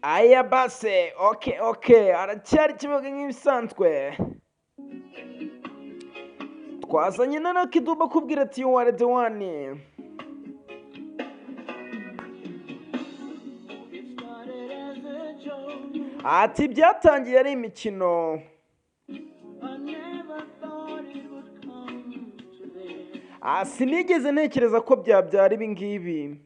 Aya base, okay, aracyari kibuga nk'ibisanzwe. Twazanye na Lucky Dube akubwira ati: "You are the one." It started as a joke. Ati byatangiye ari imikino. I never thought it would come to this. Ah, sinigeze ntekereza ko byabyara ibi ngibi.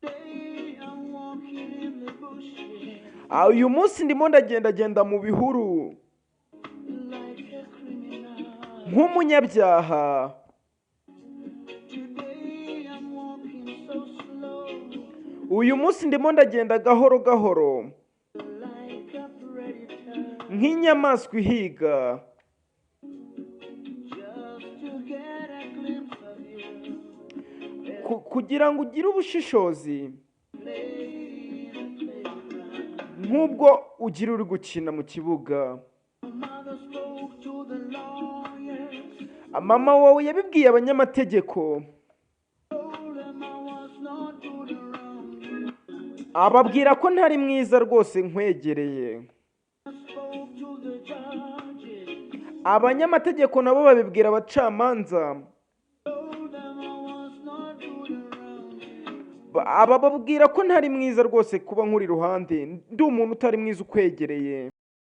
Today I'm walking in the bushes Ah, uyu munsi ndimo ndagendagenda mu bihuru like a criminal. nk'umunyabyaha. Today I'm walking so slow Uyu munsi ndimo ndagenda gahoro gahoro like a predator. nk'inyamaswa ihiga. Just to get a glimpse of you. Kugira ngo ugire ubushishozi Play the playground. nk'ubwo ugira uri gukina mu kibuga. My mother spoke to the lawyers. Mama wawe yabibwiye abanyamategeko. Told them I was not good around you. Ababwira ko ntari mwiza rwose nkwegereye. I spoke to the judges. Abanyamategeko nabo babibwira abacamanza. Told them I was not good around you. Abababwira ko ntari mwiza rwose kuba nkuri iruhande, ndi umuntu utari mwiza ukwegereye.